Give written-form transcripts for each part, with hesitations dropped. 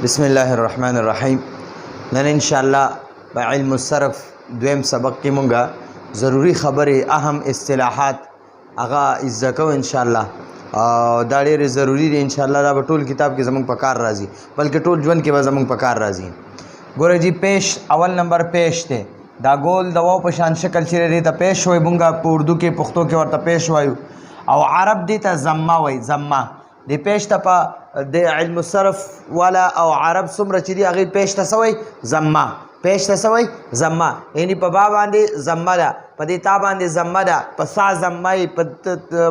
بسم الله الرحمن الرحیم. نن ان شاء الله په علم الصرف دویم سبق کې مونږه ضروری خبرې، اهم اصطلاحات هغه زده کوو ان شاء الله. او دا ډېر ضروری دی ان شاء الله. دا به ټول کتاب کې زمونږ په کار راځي، بلکې ټول ژوند کې به زمونږ په کار راځي. ګوره جی، پیش اول نمبر پیش دی. دا ګول د واو په شان شکل چې دی ته پیش وای. مونږه په اردو کې، پښتو کې ورته پیش وایو او عرب دی ته ضمه وای. ضمه د پیش ته په د علم الصرف والا او عرب څومره چې دی هغې پیش ته څه وایي؟ ضمه. پیش ته څه وایي؟ ضمه. یعنی په با باندې ضمه ده، په دې تا باندې ضمه ده، په سا ضمه،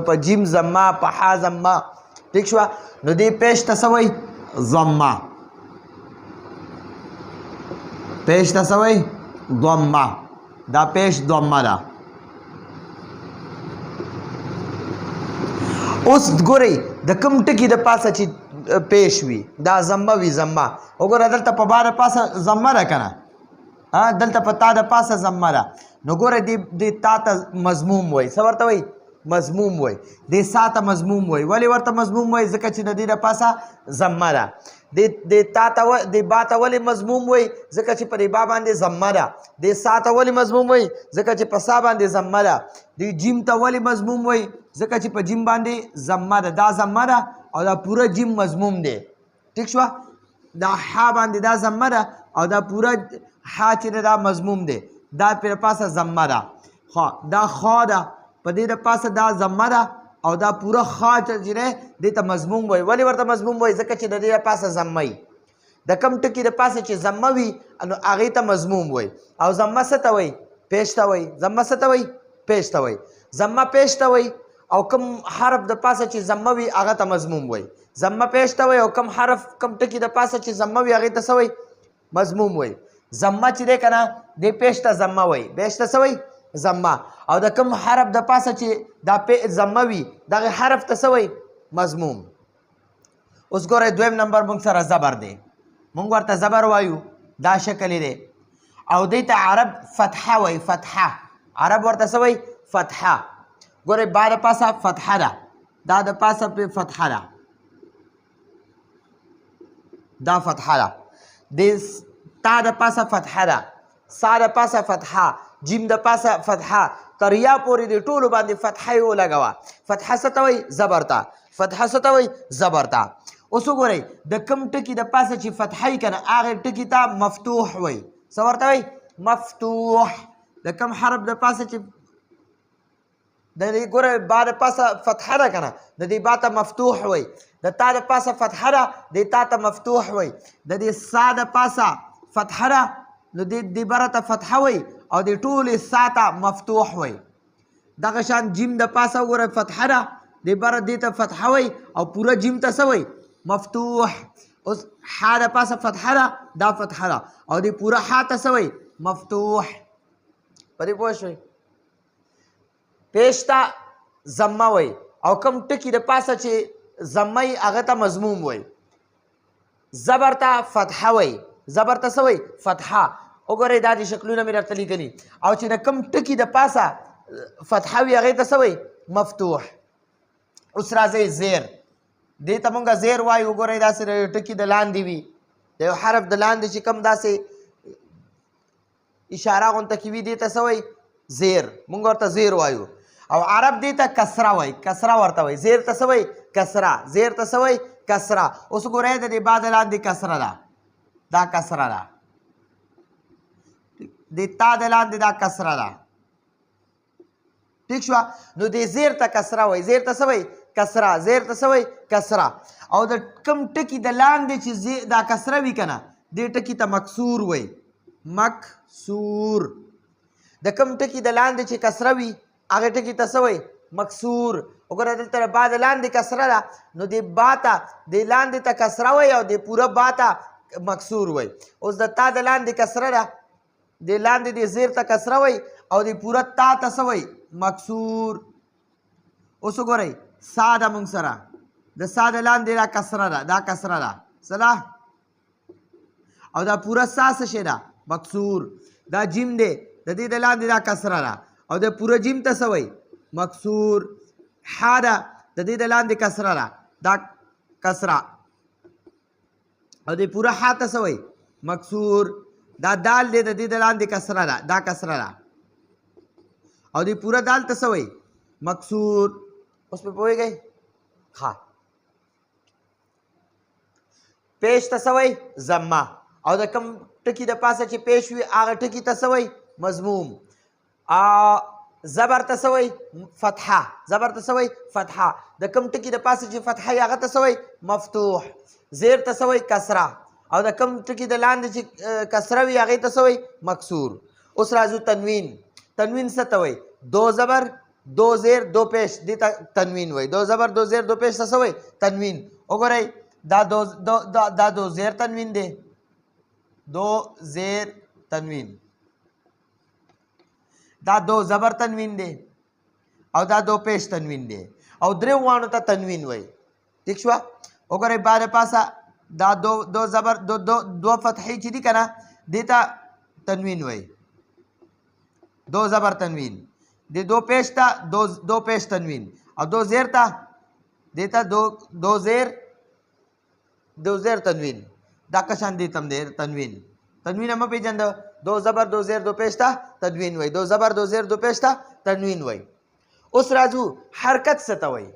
په جیم ضمه، په حا ضمه. ټیک شوه؟ نو دې پیش ته څه وایي؟ ضمه. پیش ته څه وایي؟ ضمه. دا پیش ضمه ده. اوس ګورئ، د کوم ټکي د پاسه چې پیش وي دا ضمه وي. ضمه وګوره، دلته په با د پاسه ضمه ده که نه؟ دلته په تا د پاسه ضمه ده. نو ګوره، دې تا ته مضموم وایي. څه ورته وایي؟ مضموم وایي. دې سا ته مضموم وایي. ولې ورته مضموم وایي؟ ځکه چې د دې د پاسه ضمه ده. دې تا ته، دې با ته ولې مضموم وایي؟ ځکه چې په دې با باندې ضمه ده. دې سا ته ولې مضموم وایي؟ ځکه چې په سا باندې ضمه ده. دې جیم ته ولې مضموم وایي؟ ځکه چې په جیم باندې ضمه ده. دا ضمه ده او دا پوره جیم مضموم دی. ټیک شوه؟ دا حا باندې دا ضمه ده او دا پوره حا چې ده دا مضموم دی. دا پر پاسه ضمه ده. خو دا خا ده، په دې د پاسه دا ضمه ده او دا پوره خا چې دی دې ته مضموم وایي. ولې ورته مضموم وایي؟ ځکه چې د دې د پاسه ضمه وي. د کم ټکي د پاسه چې ضمه وي نو هغې ته مضموم وایي. او ضمه څه ته وایي؟ پیش ته وایي. ضمه څه ته وایي؟ پیش ته وایي. ضمه پیش ته وایي او کم حرف د پاسه چې ضمه وي هغه ته مضموم وایي. ضمه پیش ته وایي او کم حرف، کم ټکي د پاسه چې ضمه وي هغې ته څه وایي؟ مضموم وایي. ضمه چې دی که نه، دې پیش ته ضمه وایي. پیش ته څه وایي؟ ضمه. او د کم حرف د پاسه چې دا ضمه وي دغه حرف ته څه وایي؟ مضموم. اوس ګورئ، دویم نمبر موږ سره زبر دی. موږ ورته زبر وایو. دا شکل دی او دې ته عرب فتحه وایي. فتحه. عرب ورته څه وایي؟ فتحه. ګورئ، با د پاسه فتحه ده. دا د پاسه پې فتحه ده. دا فتحه ده. د تا د پاسه فتحه ده، سا د پاسه فتحه، جیم د پاسه فتحه، تر یا پورې د ټولو باندې فتحه یې ولګوه. فتحه څه ته وایي؟ زبر ته. فتحه څه ته وایي؟ زبر ته. اوس وګورئ، د کوم ټکي د پاسه چې فتحه یې که نه هغې ټکي ته مفتوح وایي. څه ورته وایي؟ مفتوح. د کوم حرف د پاسه چې د دې، ګوره، با د پاسه فتحه ده که نه، د دې با ته مفتوح وایي. د تا د پاسه فتحه ده، دې تا ته مفتوح وایي. د دې سا د پاسه فتحه ده، نو دې بره ته فتحه وایي او دې ټولې سا ته مفتوح وایي. دغه شان جیم د پاسه وګوره، فتحه ده، دې بره دې ته فتحه وایي او پوره جیم ته څه وایي؟ مفتوح. اوس حا د پاسه فتحه ده، دا فتحه ده او دې پوره حا ته څه وایي؟ مفتوح. په دې پوه شوئ؟ پیش ته ضمه وایي او کوم ټکي د پاسه چې ضمه وي هغه ته مضموم وایي. زبر ته فتحه وایي. زبر ته څه وایي؟ فتحه. وګورئ، دا دې شکلونه مې درته لیکلي. او چې د کوم ټکي د پاسه فتحه وي هغې ته څه وایي؟ مفتوح. اوس راځئ زیر. دې ته مونږ زیر وایو. وګورئ، داسې د یو ټکي د لاندې وي، د یو حرف د لاندې چې کوم داسې اشاره غونته کې وي دې ته څه وایي؟ زیر. مونږ ورته زیر وایو او عرب دې ته کسره وایي. کسره ورته وایي. زیر ته څه وایي؟ کسره. زیر ته څه وایي؟ کسره. اوس ګورئ، د دې با د لاندې کسره ده، دا کسره ده. د تا د لاندې دا کسره ده. ټیک شوه؟ نو دې زیر ته کسره وایي. زیر ته څه وایي؟ کسره. زیر ته څه وایي؟ کسره. او د کوم ټکي د لاندې چې دا کسره وي که نه، دې ټکي ته مکسور وایي. مکسور. د کوم ټکي د لاندې چې کسره وي هغه ټکي ته څه وایي؟ مکسور. وګوره، دلته با د لاندې کسره ده، نو دې با ته، دې لاندې ته کسره وایي او دې پوره با ته مکسور وایي. اوس د تا د لاندې کسره ده، دې لاندې دې زیر ته کسره وایي او دې پوره تا ته څه وایي؟ مکسور. اوس وګورئ، سا ده موږ سره، د سا د لاندې دا کسره ده، دا کسره ده، څه ده؟ او دا پوره سا څه شی ده؟ مکسور. دا جیم دی، د دې د لاندې دا کسره ده او د پوره جیم ته څه وایي؟ مکسور. حا ده، د دې د لاندې کسره ده، دا کسره. او دې پوره حا ته څه وایي؟ مکسور. دا دال دی، د دې د لاندې کسره ده، دا کسره ده، او دې پوره دال ته څه وایي؟ مکسور. اوس پرې پوهېږئ؟ ښه، پیش ته څه وایي؟ ضمه. او د کوم ټکي د پاسه چې پیش وي هغه ټکي ته څه وایي؟ مضموم. زبر ته څه وایي؟ فتحه. زبر ته څه وایي؟ فتحه. د کوم ټکي د پاسه چې فتحه وي هغه ته څه وایي؟ مفتوح. زیر ته څه وایي؟ کسره. او د کوم ټکي د لاندې چې کسره وي هغې ته څه وایي؟ مکسور. اوس راځو تنوین. تنوین څه ته وایي؟ دو زبر، دو زیر، دو پیش، دې ته تنوین وایي. دو زبر، دو زیر، دو پیش ته څه وایي؟ تنوین. وګورئ دا دو دو دا دو زیر تنوین دی، دو زیر تنوین، دا دو زبر تنوین دی، او دا دو پیش تنوین دی، او درې واڼو ته تنوین وایي. ټیک شوه؟ وګورئ با د پاسه دا دو دو زبر دو دو دو فتحې چې دي که نه، دې ته تنوین وایي، دو زبر تنوین. د دو پیش ته دو دو پیش تنوین، او دو زیر ته دې ته دو دو زیر دو زیر تنوین. دا کشان دې تم دی تنوین. تنوین هم پېژنده؟ دو زبر، دو زیر، دو پیش ته تنوین وایي. دو زبر، دو زیر، دو پیش ته تنوین وایي. اوس راځو حرکت څه ته وایي؟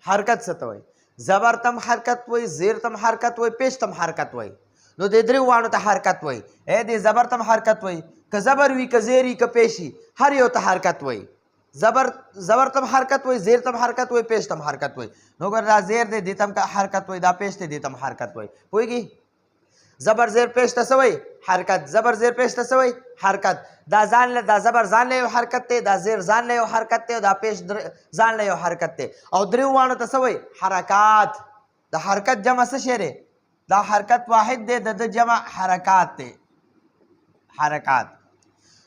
حرکت څه ته وایي؟ زبر تم حرکت وایي، زیر تم حرکت وایي، پیش تم حرکت وایي. نو دې درې واڼو ته حرکت وایي. ای دې زبر تم حرکت وایي، که زبر وي، که زیر وي، که پیش وي، هر یو ته حرکت وایي. زبر زبر تم حرکت وایي، زیر تم حرکت وایي، پیش تم حرکت وایي. نو ګوره دا زیر دی، دې تم حرکت وایي، دا پیش دی، دې تم حرکت وایي. پوهېږي؟ زبر زیر پیش ته څه وایي؟ حرکت. زبر زیر پیش ته څه وایي؟ حرکت. دا ځان له دا زبر ځان له یو حرکت دی، دا زیر ځان له یو حرکت دی، او دا پیش ځان له یو حرکت دی، او درې واڼو ته څه وایي؟ حرکات. د حرکت جمع څه شی دی؟ دا حرکت واحد دی، د ده جمع حرکات دی، حرکات.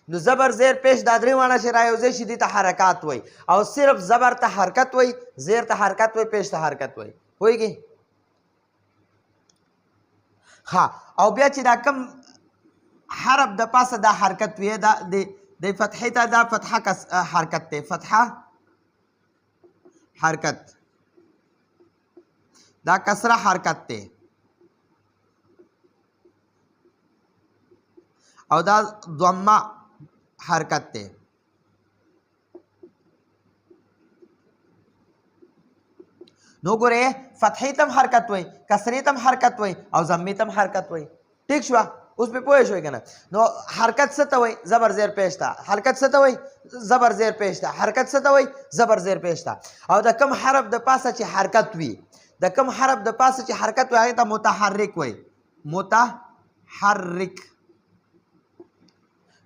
نو زبر زیر پیش دا درې واڼه چې رایوځای شي دې ته حرکات وایي، او صرف زبر ته حرکت وایي، زیر ته حرکت وایي، پیش ته حرکت وایي. پوهېږي؟ ښه، او بیا چې دا کم حرف د پاسه دا حرکت وي، دا د فتحې ته دا فتحه کس حرکت دی، فتحه حرکت، دا کسره حرکت دی، او دا ضمه حرکت دی. نو ګورې فتحې ته هم حرکت وایي، کسرې ته هم حرکت وایي، او ضمې ته هم حرکت وایي. ټیک شوه؟ اوس پرې پوه شوې که نه؟ نو حرکت څه ته وایي؟ زبر زیر پیش ته. حرکت څه ته وایي؟ زبر زیر پیش ته. حرکت څه ته وایي؟ زبر زیر پیش ته. او د کوم حرف د پاسه چې حرکت وي، د کوم حرف د پاسه چې حرکت وي هغې ته متحرک وایي. متحرک.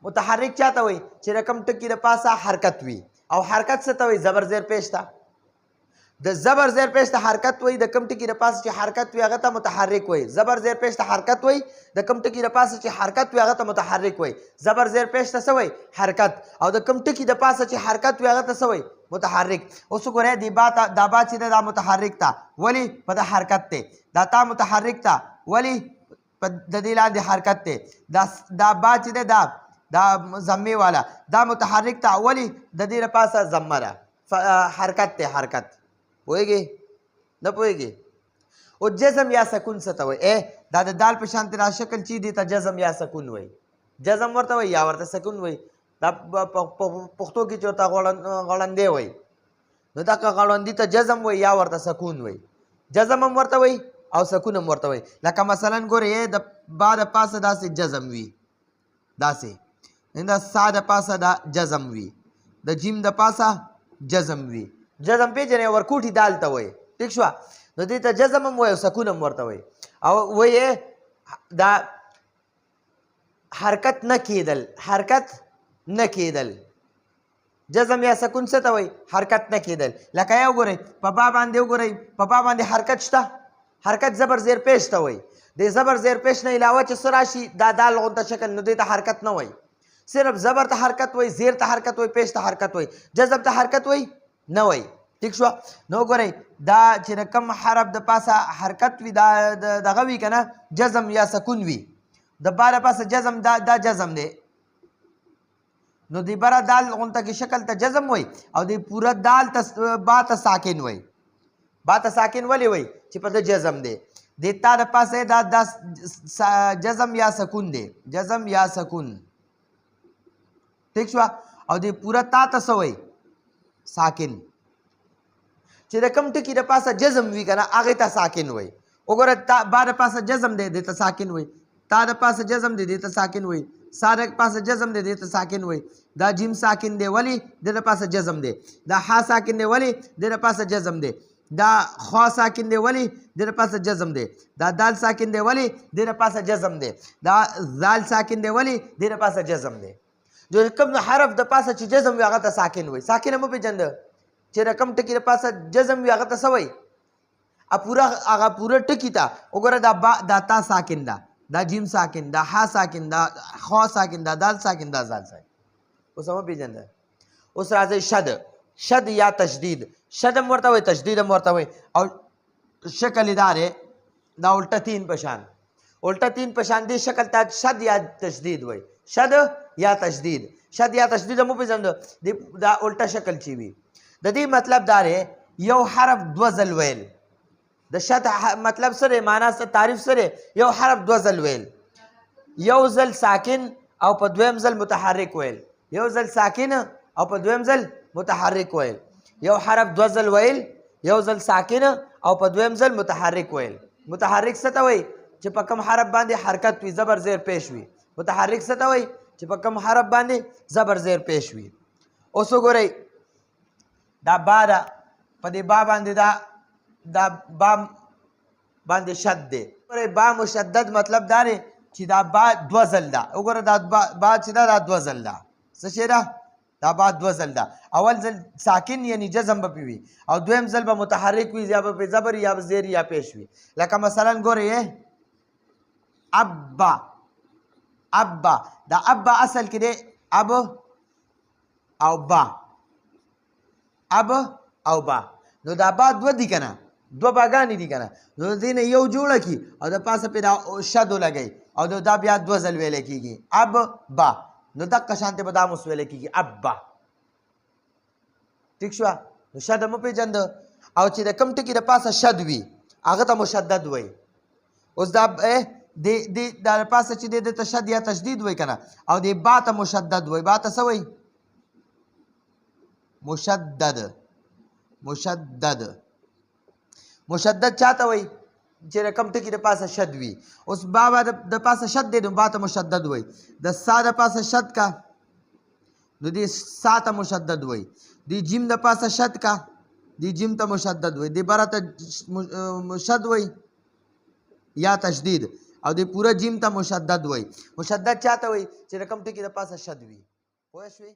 متحرک چاته وایي؟ چې د کوم ټکي د پاسه حرکت وي. او حرکت څه ته وایي؟ زبر زیر پیش ته. د زبر زیر پیش ته حرکت وایي، د کوم ټکي د پاسه چې حرکت وي هغه ته متحرک وایي. زبر زیر پیش ته حرکت وایي، د کوم ټکي د پاسه چې حرکت وي هغه ته متحرک وایي. زبر زیر پیش ته څه وایي؟ حرکت. او د کوم ټکي د پاسه چې حرکت وي هغه ته څه وایي؟ متحرک. اوس وګورئ دې با ته، دا با چې ده دا متحرک ته، ولې؟ په د حرکت دی. دا تا متحرک ته، ولې؟ په د دې لاندې حرکت دی. دا با چې ده دا دا ضمې والا دا متحرک ته، ولې؟ د دې له پاسه ضمه ده، حرکت دی، حرکت. پوهېږې؟ نه پوهېږې؟ او جزم یا سکون څه ته وایي؟ دا د دال په شان دا شکل چې دې ته جزم یا سکون وایي. جزم ورته وایي یا ورته سکون وایي. دا پښتو کې چې ورته غړندی وایي، نو دغه غړندي ته جزم وایي یا ورته سکون وایي. جزم هم ورته وایي او سکون هم ورته وایي. لکه مثلا ګورې د با د پاسه داسې جزم وي، داسې دا سا د پاسه دا جزم وي، د جیم د پاسه جزم وي. جزم پېژنې؟ ورکوټي دال ته وایي. ټیک شوه؟ نو دې ته جزم هم وایي او سکون هم ورته وایي. او وایي دا حرکت نه کېدل، حرکت نه کېدل. جزم یا سکون څه ته وایي؟ حرکت نه کېدل. لکه یو ګورئ په با باندې وګورئ، په با باندې حرکت شته، حرکت زبر زیر پیش ته وایي. د زبر زیر پیش نه علاوه چې څه راشي دا دال غونته شکل، نو دې ته حرکت نه وایي. صرف زبر ته حرکت وایي، زیر ته حرکت وایي، پیش ته حرکت وایي، جزم ته حرکت وایي نه وایي. ټیک شوه؟ نو ګورئ دا چې د کوم حرف د پاسه حرکت وي دا دغه وي که نه، جزم یا سکون وي. د با د پاسه جزم، دا جزم دی، نو د بره دال غونته کې شکل ته جزم وایي، او د پوره دال ته با ته ساکن وایي. با ته ساکن ولې وایي؟ چې په ده جزم دی. د تا د پاسه دا د جزم یا سکون دی، جزم یا سکون، ټیک شو. او د پورا تا ته څه وایي؟ ساکن. چې د کوم ټکي د پاسه جزم وي که نه هغې ته ساکن وایي. وګوره تا با د پاسه جزم دی، دې ته ساکن وایي. تا د پاسه جزم دی، دې ته ساکن وایي. سا د پاسه جزم دی، دې ته ساکن وایي. دا جیم ساکن دی، ولی د د پاسه جزم دی. دا ح ساکن دی، ولی د د پاسه جزم دی. دا خا ساکن دی، ولی د د پاسه جزم دی. دا دال ساکن دی، ولی د د پاسه جزم دی. دا ذال ساکن دی، ولی د د پاسه جزم دی. جو کوم حرف د پاسه چې جزم وي هغه ته ساکن وایي. ساکن مو پېژنده چې د کوم ټکي د پاسه جزم وي هغه ته څه وایي؟ پورا هغه پوره ټکي ته وګوره. دا با، دا تا ساکن ده، دا جیم ساکن، دا ح ساکن، دا خا ساکن، دا دال ساکن، دا زال ساکن. اوس مو پېژنده. اوس راځئ شد، شد یا تشدید. شد هم ورته وایي، تشدید هم ورته وایي. او شکل یې دا دی، دا الټه تین په شان، الټه تین په شان دې شکل ته شد یا تشدید وایي. شد یا تشدید، شد یا تشدید مو پېژنده. دا الټه شکل چې وي، د دې مطلب دا دی یو حرف دوه ځل ویل. د شد مطلب څه دی؟ معنا څه؟ تعریف څه دی؟ یو حرف دوه ځل ویل، یو ځل ساکن او په دویم ځل متحرک ویل. یو ځل ساکن او په دویم ځل متحرک ویل. یو حرف دوه ځل ویل، یو ځل ساکن او په دویم ځل متحرک ویل. متحرک څه ته وایي؟ چې په کوم حرف باندې حرکت وي، زبر زیر پیش وي. متحرک څه ته وایي؟ چې په کوم حرف باندې زبر زیر پیش وي. اوس وګورئ دا با ده، په دې با باندې دا با باندې شد دی. ګورئ با مشدد مطلب دا دی چې دا با دوه ځل ده. وګوره دا با چې ده دا دوه ځل ده. څه شی ده؟ دا با دوه ځل ده. اول ځل ساکن یعنی جزم به پې وي، او دویم ځل به متحرک وي، یا به پې زبر یا به زیر یا پیش وي. لکه مثلا ګورئ ابا، ابا، دا ابا اصل کې دی اب او با، اب او با. نو دا با دوه دي که نه، دوه باګانې دي که نه، نو د دې نه یو جوړه کړي او د پاسه پې دا شد ولګوي، او دا بیا دوه ځل ویلی کېږي اب با. نو دقه شانتې به دا هم اوس ویلی کېږي اب با. ټیک شوه؟ نو شد مو پېژنده. او چې د کوم ټکي د پاسه شد وي هغه ته مشدد وایي. اوس دا دې دا د پاسه چې دی ده ته شد یا تشدید وایي که نه، او دې با ته مشدد وایي. با ته څه وایي؟ مشدد. مشدد، مشدد چاته وایي؟ چې د کوم ټکي د پاسه شد وي. اوس با با د پاسه شد دی، نو با ته مشدد وایي. د سا د پاسه شد کا، نو دې سا ته مشدد وایي. دې جیم د پاسه شد کا، دې جیم ته مشدد وایي. دې بره ته مشد وایي یا تشدید، او دې پوره جیم ته مشدد وایي. مشدد چاته وایي؟ چې د کوم ټکي د پاسه شد وي. پوه شوې؟